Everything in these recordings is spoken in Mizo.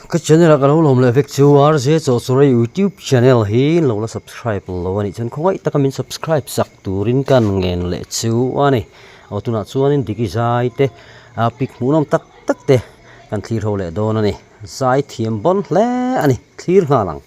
Ka channel ah ka lo lawm leh vek chu RJ Chawhchawrei youtube channel hi lo la subscribe lo a nih chuan khawngaih taka min subscribe sak turin ka ngen leh chu a ni. Aw tunah chuanin Diki zai te ah pic hmuhnawm tak tak te kan thlir ho leh dawn a ni. Zai thiam bawn hle a ni thlir nghal ang.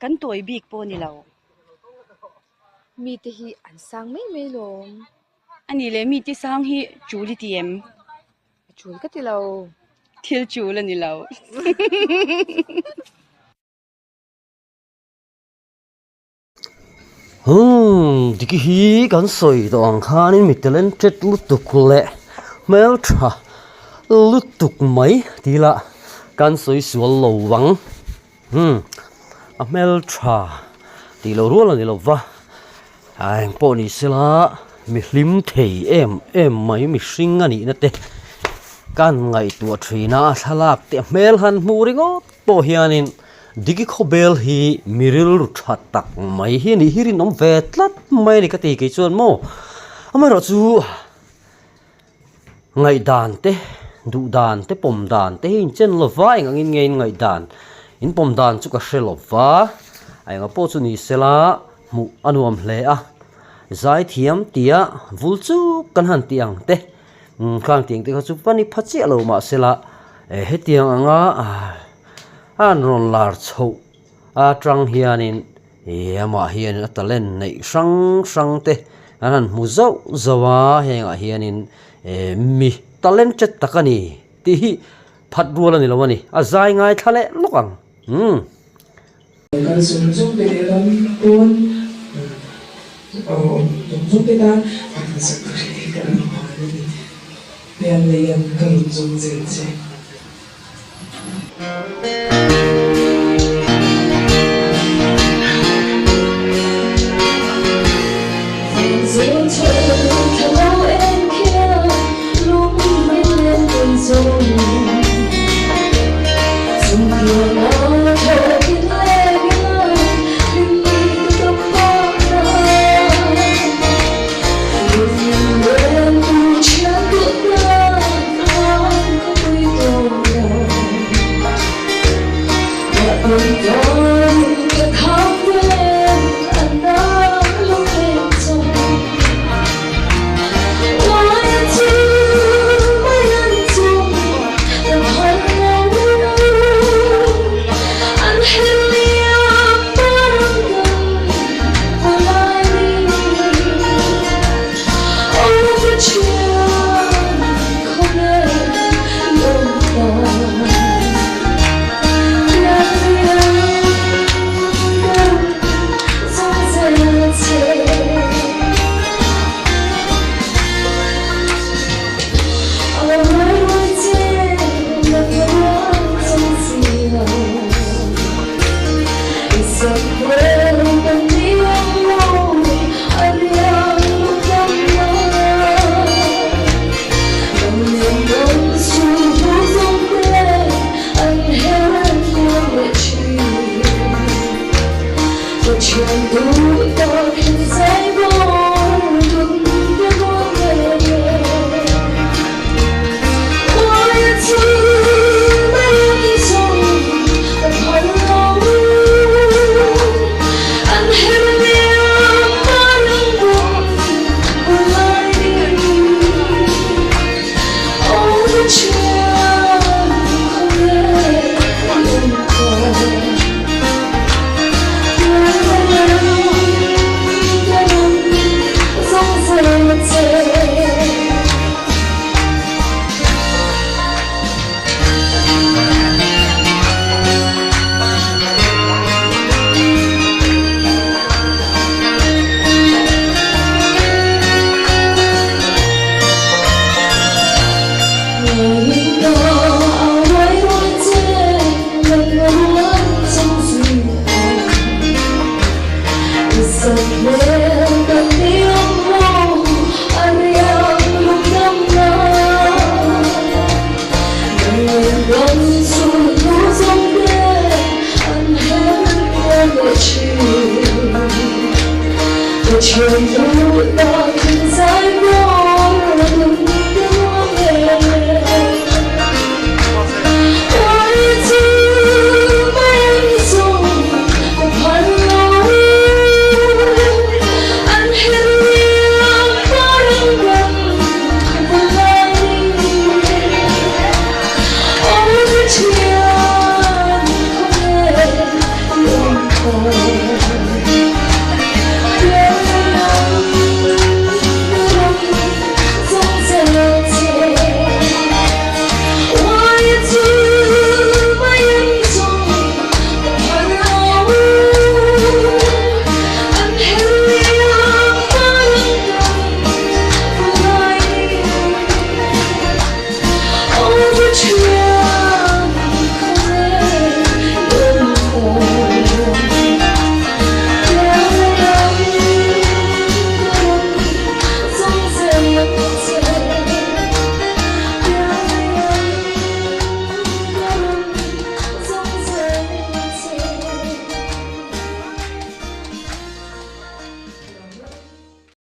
Kan tawi bik pawh a ni lo. Mite hi an sang mai mai lawm. A nih leh mite sang hi tul i ti em? A tul ka ti lo. Thil tul a ni lo. Humm, Diki hi kan sawi tawh ang khanin mi talented lutuk leh hmeltha lutuk mai tih lah kan sawi sual lo vang. Humm, a hmeltha tih loh rual a ni lo va, a engpawh ni sela mi hlim thei em em mai mihring a nihna te kan ngaihtuah thin a, a thlalak te a hmel han hmuh ringawt pawh hianin Diki khawbel hi mi rilru tha tak mai hi a nih hi rinawm ve tlat mai a ni ka ti kei chuan maw amaherawhchu ngaihdan te duh dan te pawm dan te hi inchen lo va eng angin nge in ngaihdan in pawm dan chu ka hre lo va a engah pawh chu ni sela hmuh a nuam hle a zaithiam tia vul chuk kan han tih ang te khang tih ang te kha chu va ni pha chiah lo mahsela hetiang anga a an rawn lar chhoh atang hianin ih amah hianin a talent neih hrang hrang te an han hmu zauh zauh a hengah hianin eh mi talented tak a ni tih hi phat rual a ni lo a ni a zai ngai thla leh lawk ang umm. Kal zawng zawng te leh ram pawn awm zawng zawng te tan a hnasak ka hre hi ka inhman a ni. Pian lei an ka rawn zawng zel che.